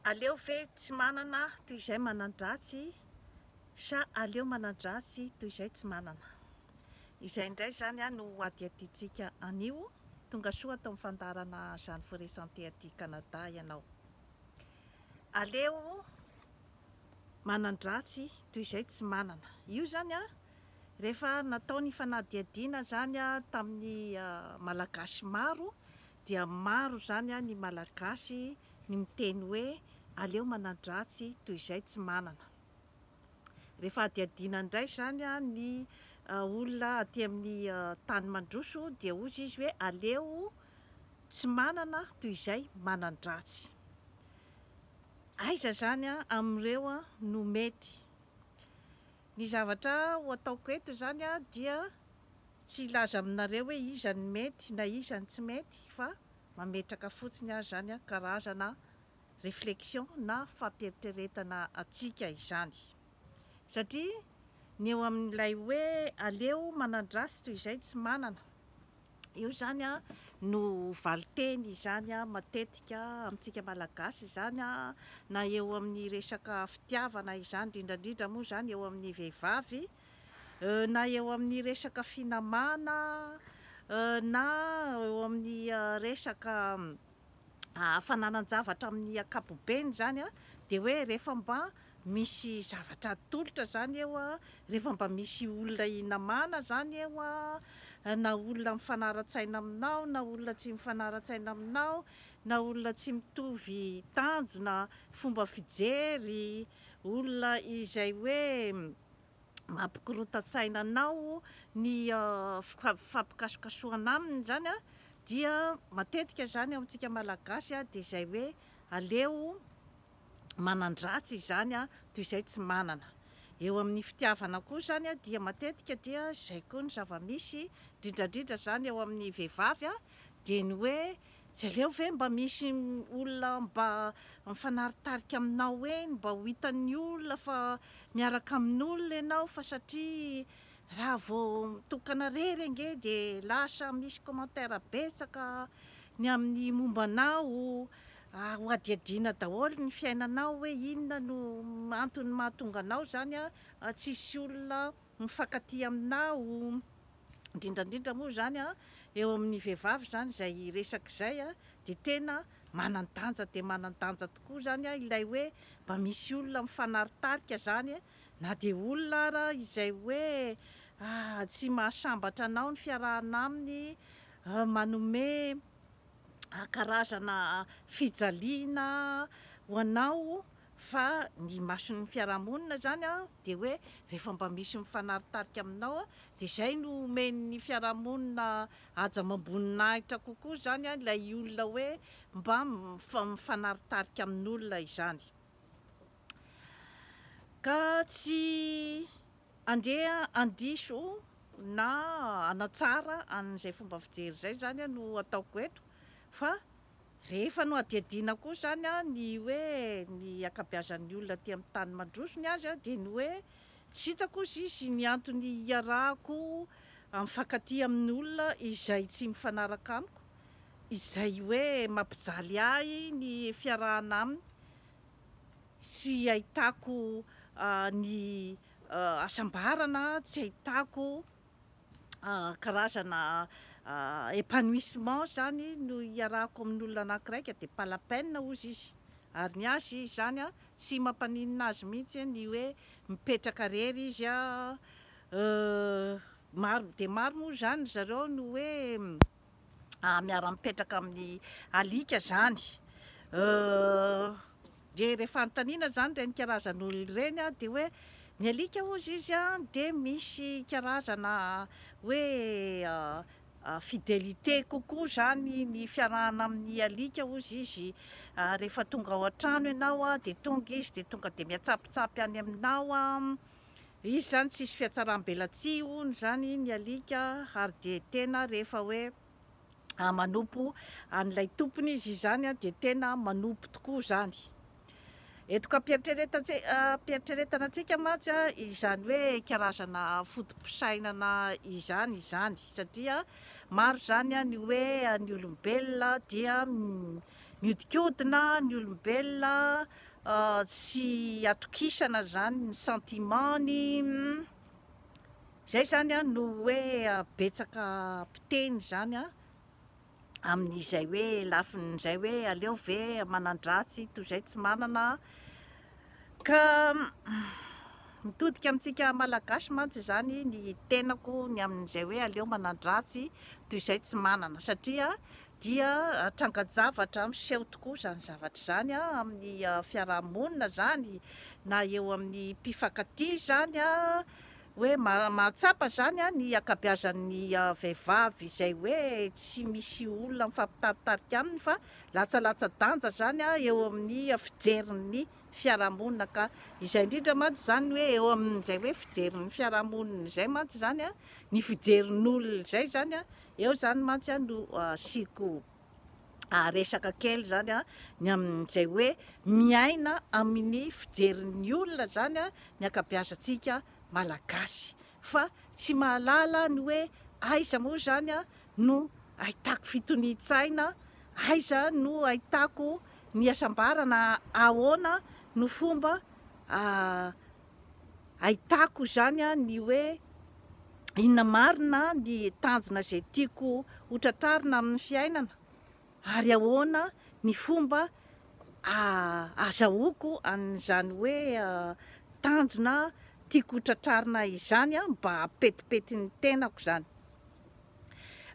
Aleo ve tsy manana toy izay manan-dratsy sa aleo manan-dratsy toy izay tsy manana? Izay indray izany no ho adihadiantsika anio. Tonga soa ato amin'ny fandaharana Jeanne Forêt Santé aty Canada ianao. Aleo manan-dratsy toy izay tsy manana. Io izany rehefa natao ny fanadihadiana izany tamin'ny Malagasy maro dia maro izany ny Malagasy ny miteny hoe aleo manan-dratsy toy izay tsy manana. Rehefa hadihadiana indray izany ny olona aty amin'ny tany mandroso dia hozy izy hoe aleo tsy manana toy izay manan-dratsy. Aiza izany amin'ireo no mety? Ny zavatra ho ataoko eto izany dia tsy hilaza aminareo hoe iza no mety na iza no tsy mety fa mametraka fotsiny aho izany karazana réflexion na fampieritreretana antsika izany. Satria ny eo amin'ilay hoe aleo manan-dratsy toy izay tsy manana, io izany no valinteny izany matetika amintsika Malagasy izany na eo amin'ny resaka fitiavana izany, indrindra indrindra moa izany eo amin'ny vehivavy, na eo amin'ny resaka finamana na eo amin'ny resaka fananan-javatra amin'ny ankapobeny izany dia hoe rehefa mba misy zavatra atolotra izany eo, rehefa mba misy olona hinamana izany eo, na olona mifanara-tsaina aminao na olona tsy mifanara-tsaina aminao, na olona tsy mitovy tanjona, fomba fijery, olona izay hoe mampikorontan-tsaina anao ny fampikasokasohana aminy izany dia matetika izany ao amintsika Malagasy dia izay hoe aleo manan-dratsy izany toy izay tsy manana. Eo amin'ny fitiavana koa izany dia matetika dia izay koa ny zava-misy, indrindra indrindra izany eo amin'ny vehivavy dia ny hoe Tsy aleo ve mba misy olona mba mifanaritarika aminao eny mba ho hitan'ny olona fa miaraka amin'olona ianao fa satria raha vao mitokana rery ange dia lasa misy commentaire betsaka ny amin'ny momba anao, ho hadihadiana daholo ny fiainanao hoe inona no antony mahatonga anao izany tsisy olona mifankatia aminao. Indrindra indrindra moa izany eo amin'ny vehivavy izany izay resaka izay dia tena manan-danja dia manan-danja tokoa izany ilay hoe mba misy olona mifanaritarika izany na dia olona ara izay hoe tsy mahasambatra anao ny fiarahana aminy, manome karazana fijaliana ho anao. Fa ny mason'ny fiarahamonina izany dia hoe rehefa mba misy mifanaritarika aminao dia izay no omen'ny fiarahamonina haja amam-boninahitra kokoa izany ilay olona hoe mba mifanaritarika amin'olona izany. Ka tsy andeha handiso na hanatsara an'izay fomba fijery izay izany no ataoko eto fa Rehefa nohadihadiana koa izany ny hoe ny ankabeazan'ny olona aty amin'ny tany mandroso ny azy dia ny hoe tsy hitako hozy izy ny antony hiarahako mifankatia amin'ny olona izay tsy mifanaraka amiko, izay hoe mampijaly ahy ny fiarahana aminy sy ahitako ny hasambarana, tsy ahitako karazana épanouissement zany no iarahako amin'olona anankiraika dia pas la peine hozy izy, ary ny azy izany tsy mampaninona azy mihitsy ny hoe mipetraka rery izy an, maro dia maro moa izany ry zareo no hoe miara-mipetraka amin'ny alika zany, dia rehefa anontaniana zany ireny karazan'olona ireny dia hoe ny alika hozy izy an dia misy karazana hoe fidélité kokoa zany ny fiarahana amin'ny alika hozy izy, rehefa tonga ao an-trano ianao dia tonga izy dia tonga dia miatsapitsapy any aminao an, Izy izany tsisy fihatsaram-belatsihy hono izany ny alika ary dia tena rehefa hoe manompo an'ilay tompony izy izany dia tena manompo tokoa izany. Entiko ampiheritreretana antsika mantsy izany hoe karazana foto-pisainana izany izany satria maro izany ny hoe ny olombelona dia. Mihodinkodina ny olombelona, tsy atokisana izany ny sentiment-ny. Izay izany no hoe betsaka mpiteny izany amin'izay hoe lafin'izay hoe aleo ve manan-dratsy toy izay tsy manana. Ka mitodika amintsika Malagasy mantsy izany ny tenako ny amin'izay hoe aleo manan-dratsy toy izay tsy manana satria dia trangan-javatra miseho tokoa izany zavatra izany amin'ny fiaraha-monina izany na eo amin'ny mpifankatia izany hoe mahatsapa izany ny ankabeazan'ny vehivavy izay hoe tsy misy olona mifampitaritarika aminy fa latsalatsa-danja izany eo amin'ny fijerin'ny fiaraha-monina ka izay indrindra mantsy izany hoe eo amin'izay hoe fijerin'ny fiaraha-monina izay mantsy izany ny fijerin'olona izay izany Eo izany mantsy no asiako resaka kely izany ny amin'izay hoe miaina amin'ny fijerin'ny olona izany ny ankabeazantsika Malagasy fa tsy mahalala ny hoe aiza moa izany no ahitako fitonian-tsaina, aiza no ahitako ny hasambarana, ahoana no fomba Ahitako izany ny hoe inona marina ny tanjona izay tiako ho tratrarina amin'ny fiainana ary ahoana ny fomba ahazahoako an'izany hoe tanjona tiako ho tratrarina izany mba hampetipety ny tenako izany.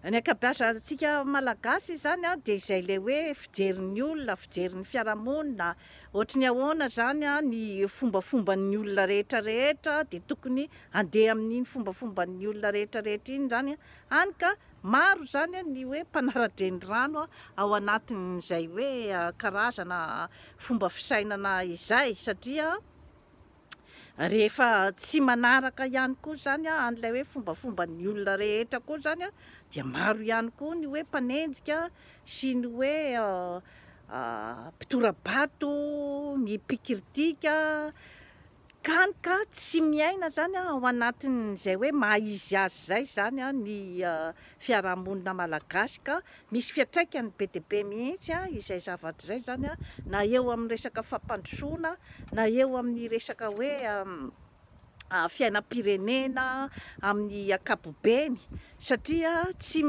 Ny ankabeazantsika Malagasy izany dia izay ilay hoe fijerin'ny olona, fijerin'ny fiarahamonina, ohatry ny ahoana izany ny fombafomban'ny olona rehetra rehetra dia tokony handeha amin'iny fombafomban'ny olona rehetra rehetra iny izany, hany ka maro izany ny hoe mpanara-drenirano ao anatin'izay hoe karazana fomba fisainana izay satria. Rehefa tsy manaraka ihany koa izany an'ilay hoe fombafomban'ny olona rehetra koa izany dia maro ihany koa ny hoe mpanenjika sy ny hoe mpitora-bato, ny mpikiritika, hany ka tsy miaina izany ao anatin'izay hoe maha izy azy izay izany ny fiarahamonina malagasy ka misy fiantraikany be dia be mihitsy izay zavatra izay izany na eo amin'ny resaka fampandrosoana na eo amin'ny resaka hoe fiainam-pirenena amin'ny ankapobeny satria tsy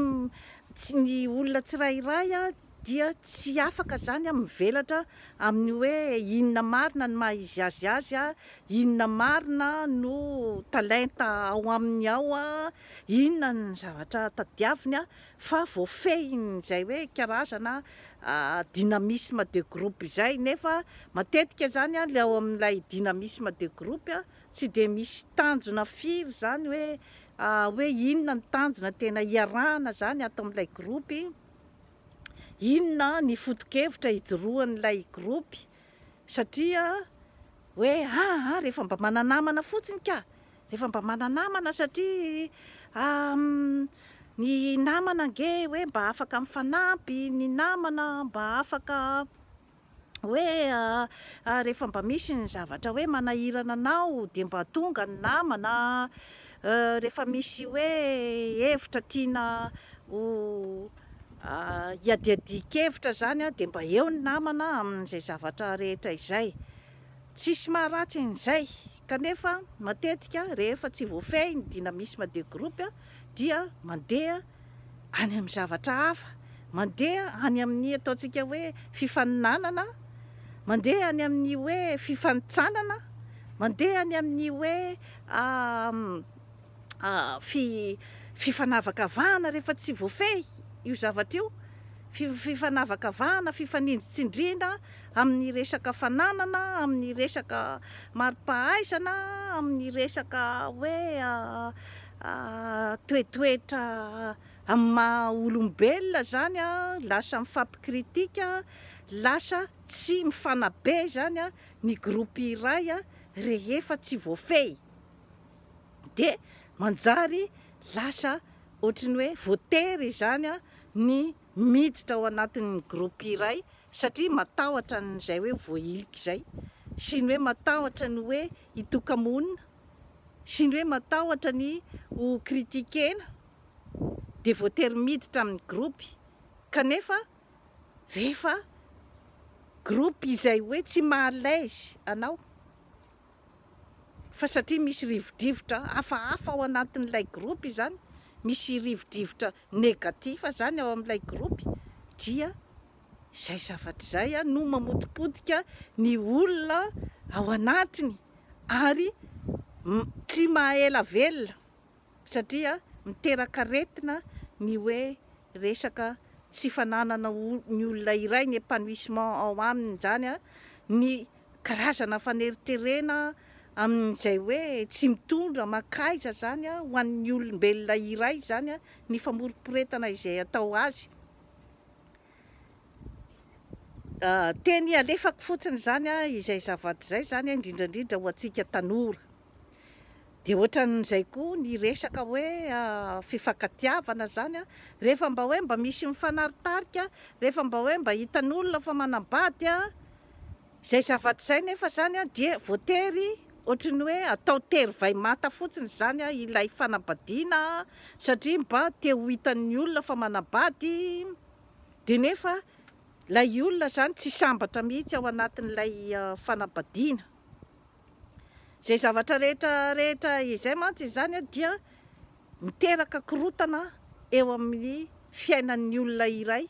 tsy ny olona tsirairay dia tsy afaka izany mivelatra amin'ny hoe inona marina ny maha izy azy azy, inona marina no talenta ao aminy ao, inona ny zavatra tadiaviny fa voafehin'izay hoe karazana dynamisme de groupe izay nefa matetika izany ilay ao amin'ilay dynamisme de groupe tsy dia misy tanjona firy izany hoe hoe inona ny tanjona tena iarahana izany ato amin'ilay groupe, inona ny foto-kevitra ijoroan'ilay groupe satria hoe aa rehefa mba mana-namana fotsiny ka! Rehefa mba mana-namana satria ny namana ange hoe mba afaka mifanampy, ny namana mba afaka hoe rehefa mba misy ny zavatra hoe manahirana anao dia mba tonga ny namana, rehefa misy hoe hevitra tiana ho hiadiadian-kevitra izany dia mba eo ny namana amin'izay zavatra rehetra izay. Tsisy maharatsy an'izay, kanefa matetika rehefa tsy voafehy ny dynamisme de groupe dia mandeha any amin'ny zavatra hafa, mandeha any amin'ny ataontsika hoe fifaninanana, mandeha any amin'ny hoe fifanintsanana, mandeha any amin'ny hoe fifanavakavahana rehefa tsy voafehy io zavatra io, fifanavakavahana, fifanindritsindriana amin'ny resaka fananana, amin'ny resaka mari-pahaizana, amin'ny resaka hoe toetoetra amin'ny maha olombelona izany, lasa mifampikritika, lasa tsy mifanabe izany ny groupe iray rehefa tsy voafehy. dia manjary lasa ohatry ny hoe voatery izany ny miditra ao anatin'ny groupe iray satria matahotra an'izay hoe voahilika izay sy ny hoe matahotra ny hoe hitoka-monina sy ny hoe matahotra ny ho critiquer-na dia voatery miditra amin'ny groupe kanefa rehefa groupe izay hoe tsy maha à l'aise anao, fa satria misy rivodrivotra hafahafa ao anatin'ilay groupe izany, misy rivodrivotra négatif zany ao amin'ilay groupe, dia izay zavatra izay no mamotipotika ny olona ao anatiny ary tsy maha-ela velona, satria miteraka aretina ny hoe resaka tsy fananana ny olona iray ny épanouissement ao aminy zany, ny karazana faneriterena amin'izay hoe tsy mitondra mankaiza zany ho an'ny olombelona iray zany ny famoriporetana izay atao azy. Teny alefako fotsiny zany izay zavatra izay zany, indrindra indrindra ho antsika tanora. Dia ohatran'izay koa ny resaka hoe fifankatiavana zany, rehefa mba hoe mba misy mifanaritarika, rehefa mba hoe mba hitan'olona fa manambady izay zavatra izay, nefa zany dia voatery ohatran'ny hoe atao tery vay manta fotsiny zany ilay fanambadiana, satria mba te ho hitan'ny olona fa manambady, dia nefa ilay olona zany tsy sambatra mihitsy ao anatin'ilay fanambadiana. Izay zavatra rehetra rehetra izay mantsy izany dia miteraka korotana eo amin'ny fiainan'ny olona iray.